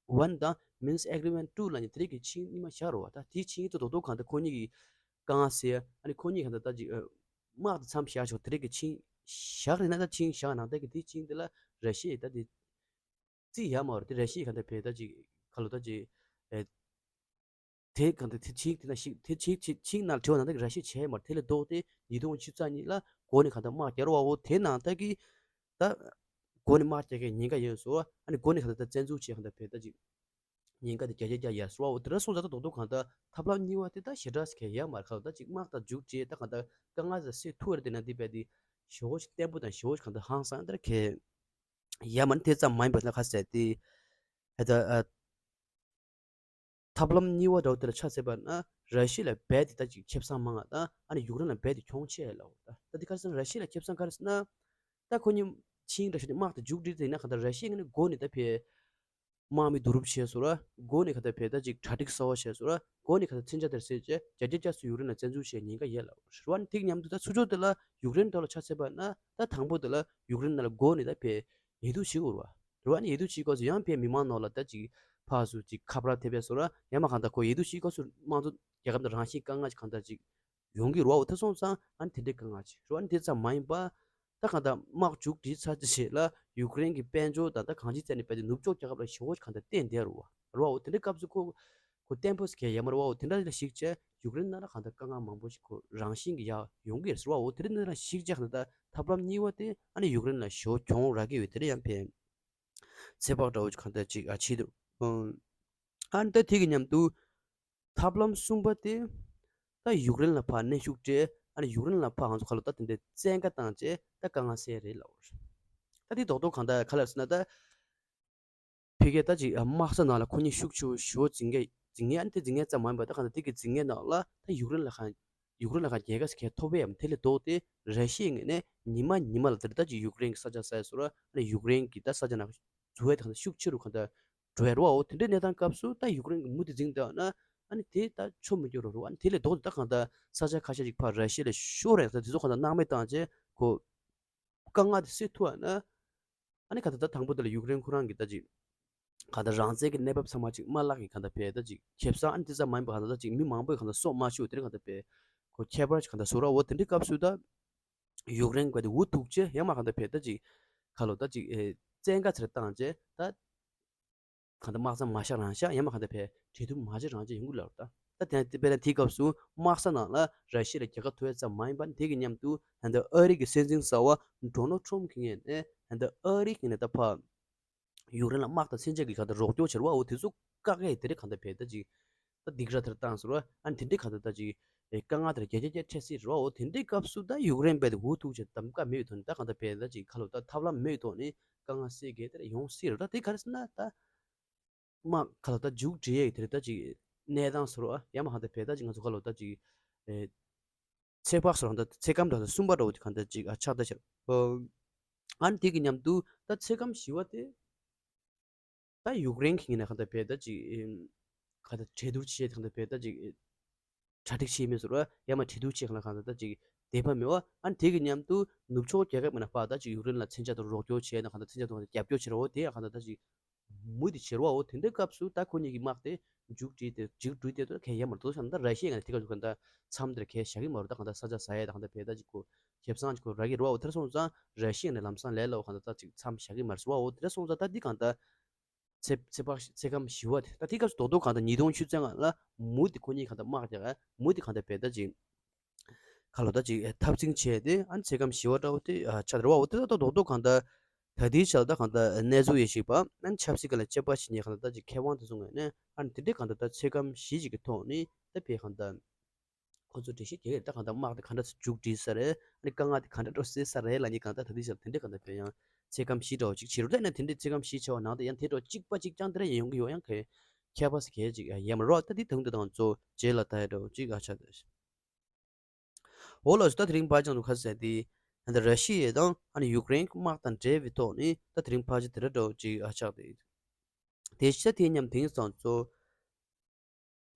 One དང་Minsk Agreement Two ལ་ནི་དེ་རིགས་ཀྱི་ཆིངས་གཉིས་མ་བཞག་རུ་བ། ད་དེའི་ཆིངས་ཡིག་ཏུ་རྡོག་རྡོག་གང་ལྟར་ཁོ་གཉིས་ཀྱི་དཀའ་ངལ་སེལ་ཡ་ཨ་ནི་ཁོ་གཉིས་གང་ལྟར་ད་ཅིག་དམག་དེ་མཚམས་བཞག་ཆོག་དེ་རིགས་ཀྱི་ཆིངས་བཞག་རེད་ན། ད་ཆིངས་བཞག་ནང་ལྟར་གྱི་དེའི་ཆིངས་དེ་ལ་ར་ཤི་ཡས་ད་དེ་ རྩིས་ཡ་མ་རེད་དེ། ར་ཤི་ཡ་གང་ལྟར་བས་ད་ཅིག་ག་ལོ་ད་ཅིག་ཨེ། དེ་གང་ལྟར་དེ་ཆིག་དེ་ན་ཞིག་དེ་ཆིག་ཆིག་ཆིག་ནང་དྲི་བ་ནང་ད་ར་ཤི་ཡ་བྱས་མ་རེད། དེ་ལས་ལྡོག་སྟེ་ཉིས་སྟོང་བཅུ་རྩ་གཉིས་ལ་འགོ་ནས་གང་ལྟར་དམག་རྒྱག་རོགས་བ། འོ་དེ་ནང་ད་གི་ད་འགོ་ནས་དམག་རྒྱག་མཁན་ཉེན་ཁ་ཡོད་སོ། ཨ་ནི་འགོ་ནས་གང་ལྟར་ད་བཙན་འཛུལ་བྱས་གང་ལྟར་བས་ད་ཅིག་ཉེན་ཁ་དེ་བརྒྱ་ཆ་བརྒྱ་ཡར་སོང་བ། འོ་དེ་འདྲ་སོང་ཙང་ད་རྡོག་རྡོག་གང་ལྟར་ཐབས་ལམ་གཉིས་པ་དེ་ད་ཞེ་དྲག་གལ་ཡ་མ་རེད། གང་ལྟར་ཅིག་དམག་དང་མཇུག་སྒྲིལ་ད་གང་ལྟར་དཀའ་ངལ་དེ་སེལ་ཐུབ་པ་རེད། དེ་ན་འདི་བས་དེ་ཞེ་བོ་ཞིག་བརྟན་པོ་དང་ཞེ་བོ་ཞིག་གང་ལྟར་ཧང་སང་ད་གལ་ཡ་མ་རེད། དེ་ཙམ་མ་ཡིན་པ་ན་ག་ཟེར་དེ་ད་ཐབས་ལམ་གཉིས་པ་འདྲ་བོ་དེ་ལ་ཆ་བཞག་པ་ན་ར་ཤི་ཡ་ལ་རྦད་དེ་ད་ཅིག་ཁེ་བཟང་མང་བ་དང་ཨ་ནི་ཡུཀ་རེན་ལ་རྦད་དེ་གྱོང་ཆེ་ལ། འོ་ད་ད་འདི་ག་རེ་ཟེར་ན་ར་ཤི་ཡ་ལ་ཁེ་བཟང་ག་རེ་ཟེར་ན། ད་ཁོ་གཉིས་ཆིངས་འདྲ་ཞིག་དེ་དམག་དེ་མཇུག་སྒྲིལ་དེ་ཡིན་ན་གང་ལྟར་ར་ཤི་ཡ་ངོས་ནས་འགོ་ནས་ད་ཕེ། དམག་མི་བསྡུ་རུབ་བྱས་སོང་ར། འགོ་ནས་ག་ད་ཕེ་ད་ཅིག་གྲ་སྒྲིག་གསར་བ་བྱས་སོང་ར། འགོ་ནས་ག་ད་མཚོན་ཆ་དེར་སེལ་བྱས་བརྒྱ་ཆ་བརྒྱ་སུ་ཡུཀ་རེན་ལ་བཙན་འཛུལ་བྱས་ཉེན་ཁ་ཡོད་ལ། རེད་བ། ནི་དེ་གི་མཉམ་དུ་ད་ཚུར་ཕྱོགས་དེ་ལ་ཡུཀ་རེན་ཐོག་ལ་ཆ་བཞག་པ་ན་ད་དང་པོ་དེ་ལ་ཡུཀ་རེན་ནང་ལ་འགོ་ནས་ད་ཕེ་ཡིད་གཏུག་བྱེད་དགོས་རེད་བ། རེད་བ། ནི་ཡིད་གཏུག་བྱེད་སྐབས་སུ་ཡང་ཕེ་མི་མང་ནང་ལ་ད་ཅིག་ཕར་ཚུར་ཅིག་ཁ་པར་ཐེབས་པས་སོང་ར། ཡང་མ་གང་ད་ཁོ་ཡིད་གཏུག་བྱེད་སྐབས་སུ་དམངས་གཙོ་རྒྱལ་ཁབ་དང་རང་བཞིན་དཀའ་ངལ་ཅིག་གང་ད་ཅིག་ཡོང་གི་རེད་བ། འོ་དེ་སོང་ཙང་ཨ་ནི་དེ་འདྲའི་དཀའ་ངལ་ཅིག་རེད་བ། ཨ་ནི་དེ་ཙམ་མ་ཡིན་པ། ད་གང་ལྟར་དམག་མཇུག་སྒྲིལ་ཚར་རྗེས་ལ་ཡུཀ་རེན་གྱི་དཔལ་འབྱོར་དང་ད་གང་ཅིའི་རྩ་ནས་བལྟས་ཏེ་ནུབ་ཕྱོགས་རྒྱལ་ཁབ་ལ་ཞེ་པོ་གང་ལྟར་བརྟེན་བསྡད་རེད་བ། རེད་བ། འོ་དེ་འདྲའི་སྐབས་སུ་ཁོ་ཁོ་བརྟན་པོ་ཟེར་མཁན་ཡོད་མ་རེད་བ། འོ་དེ་འདྲ་ལ་གཞིགས་བྱས་ཡུཀ་རེན་ནང་ལ་གང་ལྟར་དཀའ་ངལ་མང་པོ་ཞིག་ཁོ་རང་བཞིན་གྱིས་ཡར་ཡོང་གི་རེད་བ། འོ་དེ་འདྲ་ལ་གཞིགས་བྱས་གང་ལྟར་ཐབས་ལམ་གཉིས་པ་དེ་ཨ་ནི་ཡུཀ་རེན་ལ་ཞེ་པོ་གྱོང་རག་གི་ཡོད། དེ་འདྲ་ཡང་ཕན་ཚོད་དཔག་འདྲ་བོ་ཅིག་གང་ལྟར་ཅིག་ཨ་བྱེད་འདུག་ཨ་ནི་ད་དེ་གི་མཉམ་དུ། ཐབས་ལམ་གསུམ་པ་དེ། ད་ཡུཀ་རེན་ལ་ཕར་གནོན་ཤུགས་སྤྲད། ཨ་ནི་ཡུཀ་རེན་ལ་ཕར་ང་ཚོ་ག་ལ་ད་དེ་འདྲའི་བཙན་བཀའ་བཏང་བྱས་ད་དཀའ་ངལ་སེལ་རེད་ལབ། ད་དེ་རྡོག་རྡོག་གང་ལྟར་ག་ལ་ཟེར་ན་ད། ཕ་གིར་ད་ཅིག་དམག་ས་ནང་ལ་ཁོ་གཉིས་ཤུགས་ཆེ་བོ་ཞེ་པོ་འཛིང་གི་འཛིང་གི་ཨ་ནི་དེ་འཛིང་གི་ཙམ་མ་ཡིན་པ་ད་གང་ལྟར་དེ་གི་འཛིང་གི་ནང་ལ་ད་ཡུཀ་རེན་ལ་གང་ཡུཀ་རེན་ལ་གང་རྒྱལ་ཁ་ཟེར་མཁན་ཐོབ་པ་ཡང་དེ་ལས་ལྡོག་སྟེ་ར་ཤི་ཡའི་ངོས་ནས་ཉི་མ་ཉི་མ་ལ་དེར་ད་ཅིག་ཡུཀ་རེན་གྱི་ས་ཆ་ཟ་ཡ་སོ་ར། ཨ་ནི་ཡུཀ་རེན་གྱི་ད་ས་ཆ་ནང་འཛུལ་བའི་ད་གང་ལྟར་ཤུགས་ཆེ་རུ་གང་ལྟར་འགྲོ་ཡ་རེད་བ། འོ་དེ་འདྲའི་གནས་སྟངས་སྐབས་སུ་ད་ཡུཀ་རེན་གྱི་མུ་མཐུད་འཛིང་བསྡད་ན་ཨ་ནི་དེ་ད་ཆོ་མི་འགྱུར་རོ་རེད་བ། ཨ་ནི་དེ་ལས་ལྡོག་སྟེ་ད་གང་ལྟར་ས་ཆ་ཁ་ཤས་ཅིག་ཕར་ར་ཤི་ཡ་ལ་ཤོར་རེད། ད་དེ་ཚོ་གང་ལྟར་སྣང་མེད་བཏང་བྱས་ཁོ་དཀའ་ངལ་དེ་སེལ་ཐུབ་པ་ན། ཨ་ནི་ག་ད་ད་དང་པོ་དེ་ལ་ཡུཀ་རེན་ཁོ་རང་གི་ད་ཅིག་ག་ད་རང་བཙན་གྱི་གནས་བབ་ཚང་མ་ཅིག་མ་བརླག་གི་ག་ད་བས་ད་ཅིག་ཁེ་བཟང་། ཨ་ནི་དེ་ཙམ་མ་ཡིན་པ་ག་ད་ད་ཅིག་མི་མང་པོས་ག་ད་སྲོག་མ་ཤི་བ་དེ་རིང་ག་ད་བས་ཁོ་ཁྱད་པར་ཅིག་ག་ད་བཟོ་ར། འོ་དེ་འདྲའི་སྐབས་སུ་ད་ཡུཀ་རེན་ག་ད་འུ་ཐུག་བྱས་ཡང་མ་ག་ད་བས་ད་ཅིག་ག་ལོ་ད་ཅིག་ཨེ་བཙན་བཀའ་ཚེར་བཏང་བྱས་ད། གང་ལྟར་དམག་མཚམས་མ་བཞག་རང་བཞག་ཡང་མ་གང་ལྟར་བས་འབྲེལ་གཏུག་མ་བྱེད་རང་བྱེད་ཡོང་གི་ལབ་ད། ད་དེ་དཔེར་ན་དེའི་སྐབས་སུ་དམག་ས་ནང་ལ་ར་ཤི་ཡ་ལ་རྒྱལ་ཁ་ཐོབ་ཡ་ཙམ་མ་ཡིན་པ་དེ་གི་མཉམ་དུ་ད་ལྟ་ཨ་རི་གི་སྲིད་འཛིན་གསར་བ་ཌོ་ནལ་ཊམ་གི་ངོས་ནས་ད་ལྟ་ཨ་རི་གི་ངོས་ནས་ད་ཕར་ཡུཀ་རེན་ལ་དམག་དང་མཚོན་ཆ་གི་གང་ལྟར་རོགས་སྐྱོར་བྱེད་རོགས། འོ་དེ་ཚོ་བཀག་ཡ་དེ་རེད། གང་ལྟར་བས་ད་ཅིག་ད་སྡིགས་ར་དེར་བཏང་ཟེར་བ། ཨ་ནི་དེ་འདྲའི་གང་ལྟར་ད་ཅིག་དཀའ་ངལ་དེར་རྒྱ་རྒྱ་རྒྱ་འཕྲད་སྲིད་རོགས། འོ་དེ་འདྲའི་སྐབས་སུ་ད་ཡུཀ་རེན་བས་ད་འུ་ཐུག་བྱས་གདམ་ག་མེད་པའི་ཐོག་ནས་ད་གང་ལྟར་བས་ད་ཅིག་ག་ལོ་ད་ཐབས་ལམ་མེད་པའི་ཐོག་ནས་དཀའ་ངལ་སེལ་གལ་དེ་ཡོང་སྲིད་རེད། ད་དེ་ག་རེ་ཟེར་ན་ད། དམག་ག་ལ་ད་མཇུག་སྒྲིལ་ཡས་དེ་རེད། ད་ཅིག་གནས་སྟངས་སོར་ཡང་མ་གང་ལྟར་བས་ད་ཅིག་ང་ཚོ་ག་ལ་ད་ཅིག་ཨེ་ཚེ་དཔག་སོར་ད་ཚེ་སྐམ་འདྲ་ད་གསུམ་པ་འདྲ་བོ་དེ་གང་ལྟར་ཅིག་ཨ་ཆགས་ད་ཆགས། ཨ་ནི་དེ་གི་མཉམ་དུ་ད་ཚེ་སྐམ་བཞི་པ་དེ་ད་ཡུཀ་རེན་གྱི་ངོས་ནས་གང་ལྟར་བས་ད་ཅིག་ཨེ་ག་ད་གྲོས་བསྡུར་བྱས་གང་ལྟར་བས་ད་ཅིག་གྲ་སྒྲིག་བྱས་མེད་སོར་ཡང་མ་གྲོས་བསྡུར་བྱས་གང་ལ་གང་ལྟར་ད་ཅིག་དད་པ་མེད་བ། ཨ་ནི་དེ་གི་མཉམ་དུ་ནུབ་ཕྱོགས་རྒྱལ་ཁབ་མི་སྣ་ཕར་ད་ཅིག་ཡུཀ་རེན་ལ་མཚོན་ཆ་དང་རོགས་སྐྱོར་བྱས་ན་གང་ལྟར་མཚོན་ཆ་དང་རྒྱབ་སྐྱོར་བྱེད་རོགས། དེ་ཡང་གང་ལྟར་ད་ཅིག་མུ་མཐུད་བྱེད་རོགས། འོ་དེ་འདྲའི་སྐབས་སུ་ད་ཁོ་གཉིས་ཀྱི་དམག་དེ་མཇུག་སྒྲིལ་ཏེ་མཇུག་སྒྲིལ་ཏེ་ད་གལ་ཡ་མ་རེད་ཤག་ད་ར་ཤི་ཡའི་ངོས་ནས་དེ་ག་ཚོད་གང་ལྟར་མཚམས་དེར་གལ་བཞག་གི་མ་རེད། ད་གང་ལྟར་ས་ཆ་ཟ་ཡས་ད་གང་ལྟར་བས་ད་ཅིག་ཁོ་ཁེ་བཟང་ཅིག་ཁོ་རག་གི་རེད་བ། འོ་དེར་སོང་ཙང་ར་ཤི་ཡའི་ངོས་ནས་ལམ་སང་ལས་སླ་བོ་གང་ལྟར་ད་ཅིག་མཚམས་བཞག་གི་མ་རེད་ཟེར་བ། འོ་དེར་སོང་ཙང་ད་འདི་གང་ལྟར་ཚེ་ཚེ་དཔག་ཚེ་སྐམ་བཞི་པ་དེ་ད་དེ་སྐབས་སུ་རྡོག་རྡོག་གང་ལྟར་ཉིས་སྟོང་ཆུ་ཚོད་ལྔ་ལ་མུ་མཐུད་དེ་ཁོ་གཉིས་གང་ལྟར་དམག་རྒྱག་མུ་མཐུད་གང་ལྟར་བས་ད་ཅིག་ཁ་ལོ་ད་ཅིག་འཐབ་འཛིང་བྱས་ཏེ་ཨ་ནི་ཚེ་སྐམ་བཞི་པ་འདྲ་བོ་དེ་ཨ་ཆགས་རེད་བ། འོ་དེ་ད་ད་རྡོག་རྡོག་གང་ལྟར་ད་ལྟའི་ཆར་ད་གང་ལྟར་གནས་ཚུལ་ཡེ་ཤེས་པ་ཨ་ནི་ཆབ་སྲིད་ཀྱི་ལ་དཔྱད་པ་བྱེད་མཁན་གང་ལྟར་ད་ཅིག་མཁས་དབང་དེ་ཚོ་ངོས་ནས་ཨ་ནི་དེ་འདྲའི་གང་ལྟར་ད་ཚེ་སྐམ་བཞི་ཅིག་གི་ཐོག་ནས་ད་ཕེ་གང་ལྟར་ཁོ་ཚོ་འགྲེལ་བཤད་རྒྱག་གི་རེད། ད་གང་ལྟར་དམག་དེ་གང་འདྲ་མཇུག་སྒྲིལ་ས་རེད། ཨ་ནི་དཀའ་ངལ་དེ་གང་འདྲ་འདྲ་སེལ་ས་རེད་ལབ་མཁན་གང་ལྟར་ད་ལྟའི་ཆར་དེ་འདྲའི་གང་ལྟར་ཕེ་ཡང་ཚེ་སྐམ་བཞི་འདྲ་བོ་ཅིག་བྱེད་རོགས། ད་ཡིན་ན་དེ་འདྲའི་ཚེ་སྐམ་བཞི་བྱས་པ་ནང་དུ་ཡང་དེ་འདྲ་གཅིག་པ་གཅིག་རྐྱང་དེ་འདྲ་ཡང་ཡོང་གི་ཡོད། ཡང་གི་ཁྱད་པར་ཟེར་གལ་ཅིག་ཡང་མ་རེད། ད་འདི་དང་དེ་དང་གཙོ་རྗེས་ལ་ད་ཡ་འདྲ་བོ་ཅིག་ཨ་ཆགས་ཏེ། འོ་ལགས་སོ། ད་དེ་རིང་ཕལ་ཆེར་དུ་ཁ་གསལ་ཏེ་ད་ལྟ་ར་ཤི་ཡ་དང་ཨ་ནི་ཡུཀ་རེན་དམག་དང་འབྲེལ་བའི་ཐོག་ནས་ད་དེ་རིང་ཕལ་ཆེར་དེ་འདྲ་འདྲ་བོ་ཅིག་ཨ་ཆགས་ཏེ། དེ་ཤ་དེ་མཉམ་དེང་སང་གཙོ་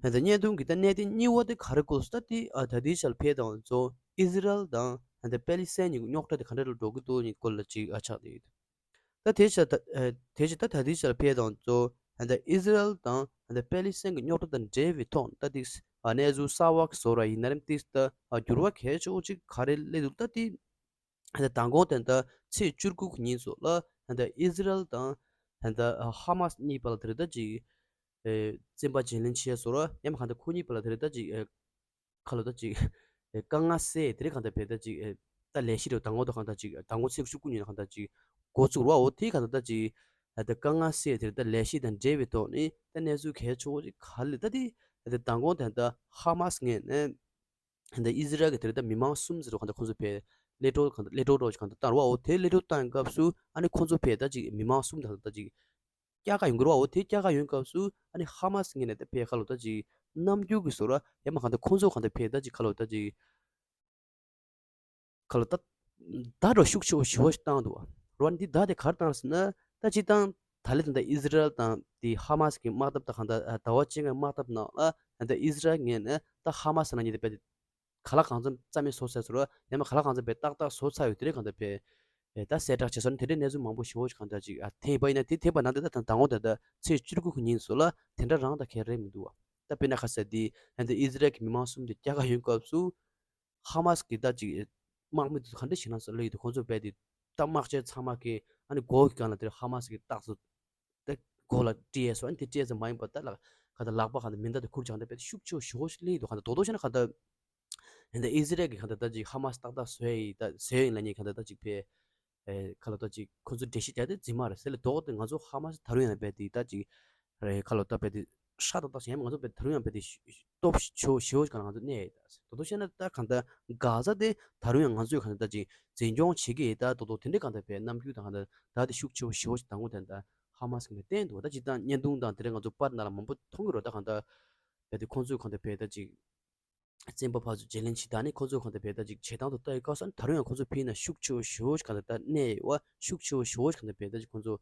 ད་ལྟ་བརྙན་ཐུང་གི་ད་གནད་དོན་གཉིས་པ་དེ་ག་རེ་སྐོར་སུ་ད་དེ་ཨ་ད་དེ་ཤལ་ཕེ་དང་གཙོ་ཨི་ཟི་རལ་དང་ད་ལྟ་པེ་ལི་སི་ཐན་གཉིས་ཀྱི་རྙོག་དྲ་དེ་ག་འདྲ་འགྲོ་གི་འདུག་གཉིས་སྐོར་ལ་ཅིག་ཨ་ཆགས་ཏེ་ཡོད། ད་དེ་ཆ་ད་ཨ་དེ་ཆ་ད་ད་དེ་ཆར་ཕེ་དང་གཙོ་ད་ཨི་ཟི་རལ་དང་ད་པེ་ལི་སི་ཐན་གྱི་རྙོག་དྲ་དང་འབྲེལ་བའི་ཐོག་ད་དེ་ཨ་གནས་ཚུལ་གསར་བ་གི་བཟོ་ར་ཡིན་ན་རིམ་ཏིག་ད་ཨ་འགྱུར་བ་གལ་ཆེ་བོ་ཅིག་ག་རེ་སླེབས་འདུག་ད་དེ་ད་མདང་དགོང་དེ་ད་ཚེས་བཅུ་དགུ་གི་ཉིན་སོགས་ལ་ད་ཨི་ཟི་རལ་དང་ ད་ལྟ་ཧ་མ་སི་གཉིས་བར་ལ་དེ་རེད་ད་ཅིག་བཙན་པ་བརྗེ་ལེན་བྱས་སོང་ར། ཡང་མ་གང་ལྟར་ཁོ་གཉིས་བར་ལ་དེ་རེད་ད་ཅིག་ཁ་ལོ་ད་ཅིག་དཀའ་ངལ་སེལ་དེ་རེད། གང་ལྟར་བས་ད་ཅིག་ད་ལས་གཞི་རེད། མདང་དགོང་ད་གང་ལྟར་ཅིག་མདང་དགོང་ཚེས་བཅུ་དགུ་ཉིན་གང་ལྟར་ཅིག་འགོ་བཙུགས་ར། འོ་དེ་གང་ལྟར་ད་ཅིག་ད་དཀའ་ངལ་སེལ་དེ་རེད། ད་ལས་གཞི་དང་འབྲེལ་བའི་ཐོག་ནས་ད་གནས་ཚུལ་གལ་ཆེ་བོ་ཅིག་ག་རེ་ད་དེ་ད་མདང་དགོང་ད་ད་ཧ་མ་སི་ངོས་ནས་ད་ཨི་ཟི་རལ་གྱི་དེ་རེད་ད་མི་མང་གསུམ་ཟེར་བ་གང་ལྟར་ཁོང་ཚོ་བས་གློད་གྲོལ་གང་ལྟར་གློད་གྲོལ་འགྲོ་ཞིག་གང་ལྟར་བཏང་ར། འོ་དེ་གློད་གྲོལ་བཏང་སྐབས་སུ་ཨ་ནི་ཁོང་ཚོ་བས་ད་ཅིག་མི་མང་གསུམ་དང་ད་ཅིག་བསྐྱར་བཀའ་ཡོང་གི་རེད་བ། འོ་དེ་བསྐྱར་བཀའ་ཡོང་སྐབས་སུ་ཨ་ནི་ཧ་མ་སི་ངོས་ནས་ད་ཕེ་ཁ་ལོ་ད་ཅིག་རྣམ་འགྱུར་གྱི་བཟོ་ར་ཡང་མ་གང་ལྟར་ཁོང་ཚོ་གང་ལྟར་ཕེ་ད་ཅིག་ཁ་ལོ་ད་ཅིག་ཁ་ལོ་ད་ད་འགྲོ་ཤུགས་ཆེ་བོ་ཞེ་བོ་ཞིག་བཏང་འདུག་བ། རོ་འདི་ད་དེ་གར་བཏང་ཟེར་ན་ད་ཅི་བཏང་ད་ལེ་ད་ད་ཨི་ཟི་རལ་དང་དེ་ཧ་མ་སི་གི་དམག་འཐབ་ད་གང་ལྟར་ཟླ་བ་གཅིག་གི་དམག་འཐབ་ནང་ལ་ད་ད་ཨི་ཟི་རལ་ངོས་ནས་ད་ཧ་མ་སི་ནང་ཉིད་དེ་བས་ཏེ་ག་ལ་གང་འཚམ་རྩ་མེད་བཟོ་ཚར་སོང་ར། ཡང་མ་ག་ལ་གང་འཚམ་བས་ཏག་ཏག་བཟོ་ཚར་ཡོད་དེ་རེད། གང་ལྟར་བས་ཨེ་ད་གསལ་བསྒྲགས་བྱས་སོང་ན་དེ་འདྲའི་གནས་ཚུལ་མང་པོ་ཞེ་བོ་ཞིག་གང་ལྟར་ཅིག་ཨ་ཐེབས་པ་ཡིན་ན་དེ་ཐེབས་པ་ན་དེ་ད་ད་དང་པོ་དེ་ད་ཚེས་བཅུ་དགུ་གི་ཉིན་སོ་ལ་དེ་འདྲ་རང་ད་གལ་རེད་མི་འདུག་བ། ད་དཔེར་ན་ཁ་ས་དེ་ཨ་ད་ཨི་ཟི་རལ་གྱི་མི་མང་གསུམ་དེ་རྒྱ་གར་ཡོང་སྐབས་སུ་ཧ་མ་སི་གི་ད་ཅིག་དམག་མི་དེ་ཚོ་ག་འདྲ་ཞིག་ལངས་སོང་ལབ་ཡོད་དུས་ཁོང་ཚོ་བས་དེ་ད་དམག་ཆས་ཚང་མ་གི་ཨ་ནི་མགོ་གི་སྒང་ལ་དེ་ཧ་མ་སི་གི་རྟགས་སུ་ད་མགོ་ལ་སྤྲད་སོང་། ཨ་ནི་དེ་སྤྲད་ཙམ་མ་ཡིན་པར་ད་ལ་ག་ད་ལག་པ་གང་ད་མེ་མདའ་དེ་ཁུར་ཀྱང་ད་བས་ཤུགས་ཆེ་བ་ཞེ་པོ་ཞིག་སླེབས་འདུག་ག་ད་རྡོག་རྡོག་བཤད་ན་ག་ད་ཨ་ད་ཨི་ཟི་རལ་གྱི་ག་ད་ད་ཅིག་ཧ་མ་སི་ཏག་ཏག་བཟོས་ཡི་ད་བཟོས་ཡིན་ལབ་མཁན་ག་ད་ད་ཅིག་ཕེ་ཨེ་ག་ལ་ད་ཅིག་ཁོ་ཚོ་འགྲེལ་བཤད་རྒྱག་དེ་རྫུན་མ་རེད་ཟེར་ལ་རྡོག་དེ་ང་ཚོ་ཧ་མ་སི་ད་རུང་ཡང་བས་དེ་ད་ཅིག་རེད་ག་ལ་ད་བས་དེ་ཧྲ་ཏག་ཏག་བྱས་ཡང་ང་ཚོ་བས་ད་རུང་ཡང་བས་དེ་སྟོབས་ཆེ་བོ་ཞེ་བོ་ཞིག་ག་ལ་ང་ཚོ་གནས་ཡི་ད་ཟེར། རྡོག་རྡོག་བཤད་ན་ད་ག་ད་གྷ་ཛ་དེ་ད་རུང་ཡང་ང་ཚོས་ག་ད་ད་ཅིག་འཛིན་སྐྱོང་བྱེད་ཀྱི་ཡི་ད་རྡོག་རྡོག་དེ་འདྲའི་ག་ད་བས་རྣམ་འགྱུར་དང་ག་ད་ད་དེ་ཤུགས་ཆེ་བོ་ཞེ་བོ་ཞིག་དང་པོ་དེ་ད་ཧ་མ་སི་གིས་བསྟན་འདུག་ད་ཅིག་ད་བརྙན་ཐུང་དང་དེ་འདྲ་ང་ཚོ་པར་ནང་ལ་མང་པོ་མཐོང་གི་རེད། ད་ག་ད་བས་དེ་ཁོང་ཚོས་གང་ལྟར་བས་ད་ཅིག་བཙན་པོ་ཕར་ཚུར་བརྗེ་ལེན་བྱེད་ད་ནི་ཁོང་ཚོས་གང་ལྟར་བས་ད་ཅིག་བྱེད་སྟངས་དུ་ལྟ་ཡི་སྐབས་སུ་ད་རུང་ཡང་ཁོང་ཚོ་ཕིའི་ན་ཤུགས་ཆེ་བོ་ཞེ་བོ་ཞིག་གང་ལྟར་ད་གནས་ཡོད་བ། ཤུགས་ཆེ་བོ་ཞེ་བོ་ཞིག་གང་ལྟར་བས་ད་ཅིག་ཁོང་ཚོ་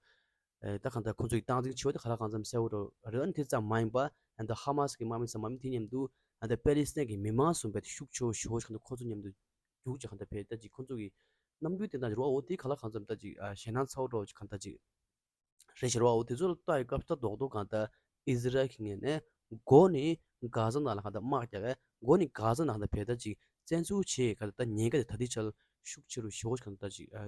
ཨེ་ད་གང་ལྟར་ཁོང་ཚོ་ཡི་སྟངས་འཛིན་ཆེ་བོ་དེ་ག་ལ་གང་འཚམ་གསལ་བོ་འགྲོ་རེད། ཨ་ནི་དེ་ཙམ་མ་ཡིན་པ་ཨ་ད་ཧ་མ་སི་གི་དམག་མི་ཙམ་མ་མི་དེ་མཉམ་དུ་ཨ་ད་པེ་ལི་སི་ཐན་གི་མི་མང་གསུམ་བས་ད་ཤུགས་ཆེ་བོ་ཞེ་བོ་ཞིག་གང་ལྟར་ཁོང་ཚོ་མཉམ་དུ་རྒྱུགས་ཀྱི་གང་ལྟར་བས་ད་ཅིག་ཁོང་ཚོ་གི་རྣམ་འགྱུར་དེ་འདྲ་རེད་བ། འོ་དེ་ག་ལ་གང་འཚམ་ད་ཅིག་ཨ་ཞེད་སྣང་ཚ་བོ་འགྲོ་བ་ཅིག་གང་ལྟར་ཅིག་རེད་ཤག་རེད་བ། འོ་དེ་ཚོ་ལ་ལྟ་ཡི་སྐབས་སུ་ད་རྡོག་རྡོག་གང་ལྟར་ཨི་ཟི་རལ་གྱི་ངོས་ནས་འགོ་ནས་གྷ་ཛ་ནང་ལ་གང་ལྟར་དམག་རྒྱག་གི་འགོ་ནས་གྷ་ཛ་ནང་ལ་བས་ད་ཅིག་བཙན་འཛུལ་བྱེད་ག་ད་ཉེན་ཁ་དེ་ད་ལྟའི་ཆར་ཤུགས་ཆེ་རུ་ཞེ་བོ་ཞིག་གང་ལྟར་ཅིག་ཨ་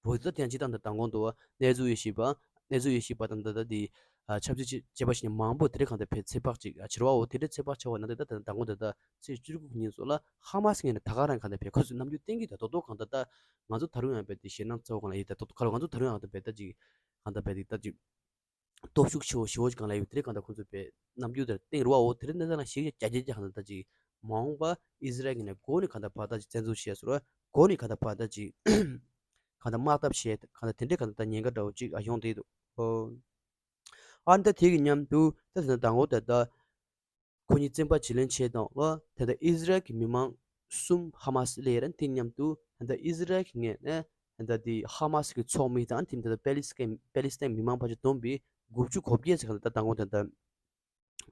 རོ་ད་དེ་ཡང་སྤྱི་བཏང་དང་མདང་དགོང་དུ་གནས་ཚུལ་ཡོད་ཤེས་པ་གནས་ཚུལ་ཡོད་ཤེས་པ་དང་ད་ལྟ་དེ་ཨ་ཆབ་སྲིད་ཅེས་པ་ཞིག་ནས་མང་པོ་དེ་རིང་གང་ལྟར་བས་ཚོད་དཔག་ཅིག་ཨ་བྱེད་རོགས་འོ་དེ་འདྲའི་ཚོད་དཔག་བྱ་བ་ན་དེ་ད་ད་མདང་དགོང་དེ་ད་ཚེས་བཅུ་དགུ་ཉིན་སོགས་ལ་ཧ་མ་སི་ངོས་ནས་ད་ག་རང་གང་ལྟར་བས་ཁོ་ཚོས་རྣམ་འགྱུར་བསྟན་གྱི་ད་རྡོག་རྡོག་གང་ལྟར་ད་ང་ཚོ་ད་རུང་ཡང་བས་དེ་ཞེད་སྣང་ཚ་བོ་གང་ལ་ཡོད་ད་རྡོག་རྡོག་ག་ལ་ང་ཚོ་ད་རུང་ཡང་ད་བས་ད་ཅིག་གང་ལྟར་བས་དེ་ད་ཅིག་སྟོབས་ཤུགས་ཆེ་བོ་ཞེ་བོ་ཅིག་གང་ལ་ཡོད་དེ་རིང་གང་ལྟར་ཁོ་ཚོས་བས་རྣམ་འགྱུར་དེ་བསྟན་རོགས་འོ་དེ་རིང་གནས་སྟངས་ལ་ཞིག་རྒྱ་རྒྱ་རྒྱ་གང་ལྟར་ད་ཅིག་མ་འོངས་པ་ཨི་ཟི་རལ་གྱི་ནས་འགོ་ནས་གང་ལྟར་བར་ད་ཅིག་བཙན་འཛུལ་བྱས་སོང་ར་འགོ་ནས་གང་ལྟར་བར་ད་ཅིག་གང་ལྟར་དམག་འཐབ་བྱས་གང་ལྟར་དེ་འདྲའི་གང་ལྟར་ད་ཉེན་ཁ་འདྲ་བོ་ཅིག་ཨ་ཡོང་བསྡད་འདུག་ཨོ། ཨ་ནི་ད་དེ་གི་མཉམ་དུ་ད་དེ་ན་མདང་དགོང་ད་ལྟ་ཁོ་གཉིས་བཙན་པ་བྱེད་ལེན་བྱས་དང་ལ་ད་ལྟ་ཨི་ཟི་རལ་གྱི་མི་མང་གསུམ་ཧ་མ་སི་སླེབས་རན་དེ་མཉམ་དུ་ད་ལྟ་ཨི་ཟི་རལ་གྱི་ངོས་ནས་ད་ལྟ་དེ་ཧ་མ་སི་གི་ཚོགས་མི་དང་དེ་ད་ལྟ་པེ་ལི་སི་ཐན་པེ་ལི་སི་ཐན་མི་མང་ཕལ་ཆེར་བསྡོམས་པས་དགུ་བཅུ་གོ་བརྒྱད་ཙམ་ག་ད་ལྟ་མདང་དགོང་ད་ལྟ་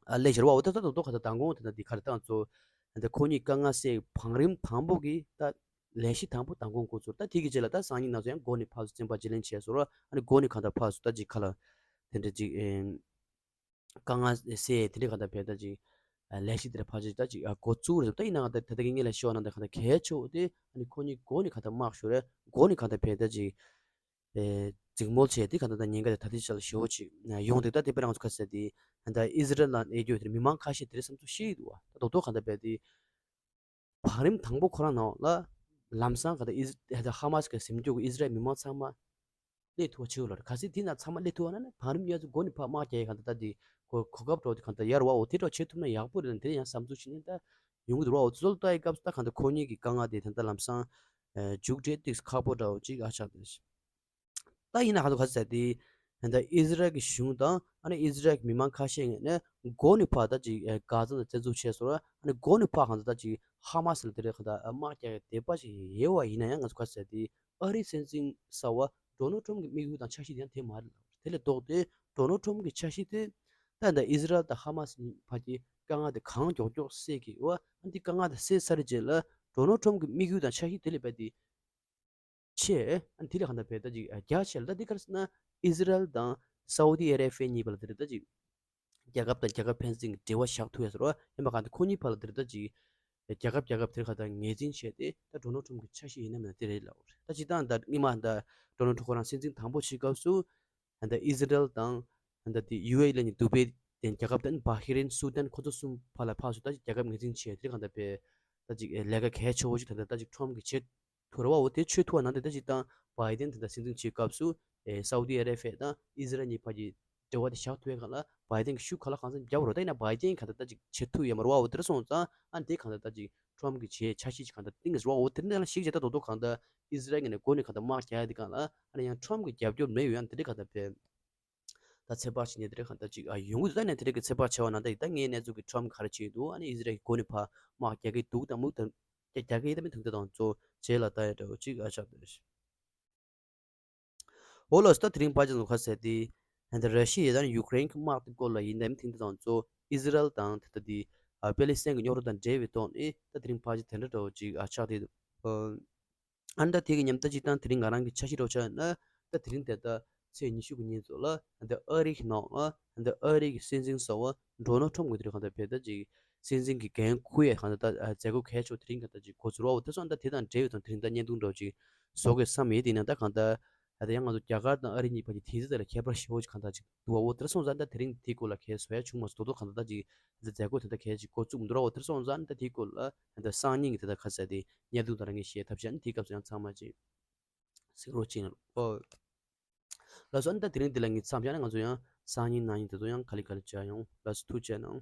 ཨ་སླེབས་ཤར་བ་འོ་ད་ད་ད་དོ་ག་ད་མདང་དགོང་ད་ད་དེ་ག་རེ་ད་ང་ཚོ་ད་ལྟ་ཁོ་གཉིས་དཀའ་ངལ་སེལ་བང་རིམ་དང་པོ་གི་ད་ལས་གཞི་དང་པོ་མདང་དགོང་འགོ་ཚུགས། ད་དེ་གི་རྗེས་ལ་ད་སང་ཉིན་ནང་ཚོ་ཡང་འགོ་ནས་ཕར་ཚུར་བཙན་པ་བརྗེ་ལེན་བྱས་སོང་ར། ཨ་ནི་འགོ་ནས་གང་ལྟར་ཕར་ཚུར་ད་ཅིག་ཁ་ལ་དེ་འདྲ་ཅིག་ཨེ་དཀའ་ངལ་སེལ་དེ་འདྲ་གང་ལྟར་བས་ད་ཅིག་ཨ་ལས་གཞི་དེ་འདྲ་ཕར་ཚུར་ད་ཅིག་ཨ་འགོ་བཙུགས་རེད། ད་ཡིན་ནའང་ད་ད་ལྟ་གི་ངེད་ལ་ཤོད་ན་ད་གང་ལྟར་གལ་ཆེ་བོ་དེ་ཨ་ནི་ཁོ་གཉིས་འགོ་ནས་གང་ལྟར་དམག་ཤོར་རེད། འགོ་ནས་གང་ལྟར་བས་ད་ཅིག་ཨེ་འཛིང་མོལ་བྱས་དེ་གང་ལྟར་ད་ཉེན་ཁ་དེ་ད་ལྟའི་ཆར་ལ་ཞེ་བོ་ཅིག་ཡོང་དེ་ད་དེ་པར་ང་ཚོ་ཁ་གསལ་དེ་ད་ཨི་ཟི་རལ་ནང་གནས་རྒྱུ་དེར་མི་མང་ཁ་ཤས་དེ་རེད་བསམ་ཚུལ་བཤད་ཀྱི་འདུག་བ། ད་རྡོག་རྡོག་གང་ལྟར་བས་དེ་བང་རིམ་དང་པོ་ཁོ་རང་ནང་ལ་ལམ་སང་ག་ད་ཨི་ཧ་མ་སི་གི་ཟིན་རྒྱུ་གི་ཨི་ཟི་རལ་མི་མང་ཚང་མ་སླེབས་ཐུབ་པ་བྱེད་དགོས་ལ་རེད། གལ་སྲིད་དེ་ན་ཚང་མ་སླེབས་ཐུབ་པ་ན་ནི་བང་རིམ་ཡོད་ཚོ་འགོ་ནས་ཕར་དམག་རྒྱག་ཡས་ག་ད་ད་དེ་གོ་གོ་སྐབས་འགྲོ་དེ་ག་ད་ཡར་བ་འོ་དེ་འདྲ་བྱེད་ཐུབ་ན་ཡག་པོ་རེད། དེ་ཡང་བསམ་ཚུལ་བྱེད་ནས་ད་ཡོང་གི་འདུག་བ། འོ་ཚོ་ལ་ལྟ་ཡི་སྐབས་སུ་ད་ག་ད་ཁོ་གཉིས་ཀྱི་དཀའ་ངལ་དེ་ད་ལྟ་ལམ་སང་མཇུག་འབྲས་ཏིག་ཁག་པོ་འདྲ་བོ་ཅིག་ཨ་ཆགས་འདུག་ད་ཡིན་ན་ག་ཚོད་ག་ཚོད་དེ་ད་ཨི་ཟི་རལ་གྱི་གཞུང་དང་ཨ་ནི་ཨི་ཟི་རལ་གྱི་མི་མང་ཁ་ཤས་ངོས་ནས་འགོ་ནས་ཕར་ད་ཅིག་གྷ་ཛ་ནང་བཙན་འཛུལ་བྱས་སོང་ར། ཨ་ནི་འགོ་ནས་ཕར་གང་ཚོད་ད་ཅིག་ཧ་མ་སི་ལ་དེ་རེད་ག་ད་དམག་རྒྱག་ཡ་དེ་པ་ཞིག་ཡོད་པ་ཡིན་ན་ཡང་ང་ཚོ་ག་ཚོད་དེ་ཨ་རིའི་སྲིད་འཛིན་གསར་བ་ཌོ་ནལ་ཊམ་གྱི་དམིགས་ཡུལ་དང་འཆར་གཞི་དེ་ཡང་དེ་མ་རེད་ལབ་རེད། དེ་ལས་ལྡོག་སྟེ་ཌོ་ནལ་ཊམ་གྱི་འཆར་གཞི་དེ་ད་ད་ཨི་ཟི་རལ་དང་ཧ་མ་སི་བར་གྱི་དཀའ་ངལ་དེ་གང་མགྱོགས་མགྱོགས་སེལ་གྱི་ཡོད། ཨ་ནི་དཀའ་ངལ་དེ་སེལ་ཚར་རྗེས་ལ་ཌོ་ནལ་ཊམ་གྱི་དམིགས་ཡུལ་དང་འཆར་གཞི་དེ་ལས་རྦད་དེ་ཆེ། ཨ་ནི་དེ་ལས་གང་ལྟར་བས་ད་ཅིག་རྒྱ་ཆེ་ལ་ད་འདི་ག་རེ་ཟེར་ན་ཨི་ཟི་རལ་དང་སའུ་དི་ཨ་རེ་བྷི་ཡ་གཉིས་བར་ལ་དེ་རེད་ད་ཅིག་རྒྱལ་ཁབ་དང་རྒྱལ་ཁབ་ཕན་ཚུན་གྱི་འབྲེལ་བ་བཞག་ཐུབ་ཡ་ཟེར་བ་ཡིན་པ་གང་ལྟར་ཁོ་གཉིས་བར་ལ་དེ་རེད་ད་ཅིག་རྒྱལ་ཁབ་རྒྱལ་ཁབ་དེར་ག་ད་ངོས་འཛིན་བྱས་ཏེ་ད་ཌོ་ནལ་ཊམ་གྱི་འཆར་གཞི་ཡིན་ན་མིན་ན་དེ་རེད་ལབ་རེད། ད་སྤྱིར་བཏང་ད་སྔོན་མ་ད་ཌོ་ནལ་ཊམ་ཁོ་རང་སྲིད་འཛིན་དང་པོ་བྱེད་སྐབས་སུ་ ད་ཨི་ཟི་རལ་དང་ད་དེ་ཡུ་ཨེ་ཨི་ལ་ནི་དུ་བེ་དེ་རྒྱལ་ཁབ་དང་བྷ་ཧི་རེན་སུ་དན་ཁོ་ཚོ་གསུམ་ཕར་ལ་ཕར་ཚུར་ད་ཅིག་རྒྱལ་ཁབ་ངོས་འཛིན་བྱས་དེ་གང་ལྟར་བས་ད་ཅིག་ལས་ཀ་གལ་ཆེ་བོ་ཅིག་ད་ལྟ་ད་ཅིག་ཁྲོམ་གྱི་བྱེད་ཐུབ་ར་བ་འོ་དེ་ཆོད་ཐུབ་པ་ནང་དེ་ད་ཅིག་དང་བྷའི་ཏན་དེ་ད་སྲིད་འཛིན་བྱེད་སྐབས་སུ་ཨེ་སའུ་ཏི་ཨ་རེ་བྷི་ཡ་དང་ཨི་ཟི་རལ་གཉིས་བར་གྱི་འབྲེལ་བ་དེ་བཞག་ཐུབ་པའི་སྒང་ལ་བྷའི་ཏན་གྱི་ཤུགས་ཁ་ལག་གང་འཚམ་རྒྱབ་རོགས་ད་ཡིན་ན་བྷའི་ཏན་ག་ད་ད་ཅིག་བྱེད་ཐུབ་ཡོད་མ་རེད་བ། འོ་དེ་འདྲ་སོང་ཙང་ཨ་ནི་དེ་གང་ད་ད་ཅིག་ཁྲོམ་གྱི་བྱེད་འཆར་གཞི་ཅིག་གང་ད་ཏིང་ངེ་རོགས་འོ་དེ་འདྲ་ལ་ཞིག་བྱེད་ད་དོ་དོ་གང་ད་ཨི་ཟི་རལ་གྱི་ནས་འགོ་ནས་གང་ད་དམག་རྒྱག་ཡ་དེ་གང་ལ་ཨ་ནི་ཡང་ཁྲོམ་གྱི་རྒྱབ་སྐྱོར་མེད་ཡོད་ཡང་དེ་འདྲ་གང་ད་བས། ད་ཚོད་དཔག་བྱེད་ཉེན་དེ་འདྲ་གང་ད་ཅིག་ཨ་ཡོང་གི་འདུག་ད་ནས་དེ་འདྲ་གི་ཚོད་དཔག་བྱས་པ་ན་ད་ཡིན་ད་ངའི་གནས་ཚུལ་གྱི་ཁྲོམ་ག་རེ་བྱེད་འདུག་ཨ་ནི་ཨི་ཟི་རལ་གྱི་འགོ་ནས་ཕར་དམག་རྒྱག་གི་འདུག་ད་མུག་ད་རྒྱག་གི་ཡིན་ད་མི་དུང་ད་དང་གཙོ་བྱེད་ལ་ད་ཡ་འདྲ་བོ་ཅིག་ཨ་ཆགས་འདུག་འོ་ལགས་སོ། ད་དེ་རིང་ཕལ་ཆེར་ཚོ་ཁ་གསལ་ཏེ་ད་ར་ཤི་ཡ་དང་ཡུ་ཀེ་རེན་གྱི་དམག་དེ་སྐོར་ལ་ཡིན་ད་མི་དུང་ད་དང་གཙོ་ཨི་ཟི་རལ་དང་ད་ད་དེ་ཨ་པེ་ལི་སི་ཐན་གྱི་རྙོག་དྲ་དང་འབྲེལ་བའི་ཐོག་ནས་ད་དེ་རིང་ཕལ་ཆེར་དེ་འདྲ་འདྲ་བོ་ཅིག་ཨ་ཆགས་ཏེ་འདུག་ཨ་ནི་ད་དེ་གི་མཉམ་ད་ཅིག་དང་དེ་རིང་ང་རང་གི་འཆར་གཞི་རོགས་ཆགས་ན་ད་དེ་རིང་དེ་ད་ཚེས་ཉི་ཤུ་གི་ཉིན་ཚོ་ལ་ད་ཨ་རི་གི་ནང་ལ་ད་ཨ་རི་གི་སྲིད་འཛིན་གསར་བ་ཌོ་ནལ་ཁྲོམ་གི་དེ་རིང་གང་ད་བས་ད་ཅིག་སྲིད་འཛིན་གི་འགན་འཁུར་ཡས་གང་ད་ད་མཛད་སྒོ་གལ་ཆེ་བོ་དེ་རིང་གང་ད་ཅིག་འགོ་ཚུགས་རོགས་དེ་སོང་ད་དེ་དང་འབྲེལ་བའི་དང་དེ་རིང་ད་ད་བརྙན་ཐུང་འདྲ་བོ་ཅིག་བཟོ་དགོས་བསམ་ཡས་དེ་ཡིན་ན་ད་གང་ད་ད་ཡང་ང་ཚོ་རྒྱ་གར་དང་ཨ་རི་གཉིས་བར་གྱི་དེ་ཚོ་དེ་ལ་ཁྱད་པར་ཞེ་བོ་ཅིག་གང་ད་ཅིག་འདུག་བ། འོ་དེ་སོང་ཙང་ད་དེ་རིང་དེའི་སྐོར་ལ་གལ་བཟོ་ཡ་བྱུང་མ་སོང་། དོ་དོ་གང་ད་ད་ཅིག་མཛད་སྒོ་དེ་ད་གལ་ཅིག་འགོ་བཙུགས་མི་འདུག་ར། འོ་དེ་སོང་ཙང་ད་དེའི་སྐོར་ལ་ད་སང་ཉིན་གྱི་ད་ད་ཁ་གསལ་དེ་བརྙན་ཐུང་ད་རང་གིས་བཤད་ཐབས་བྱས་ནས་དེའི་སྐབས་སུ་ཡང་ཚང་མ་ཅིག་གཟིགས་རོགས་བྱེད་ན། ཨོ་ལགས་སོ། ཨ་ནི་ད་དེ་རིང་འདི་ལ་ངས་མཚམས་བཞག་ན་ང་ཚོ་ཡང་སང་ཉིན་གནངས་ཉིན་དེ་ཚོ་ཡང་ག་ལེ་ག་ལེ་བྱ་ཡོང་། ལགས་སོ། ཐུགས་རྗེ་གནང་།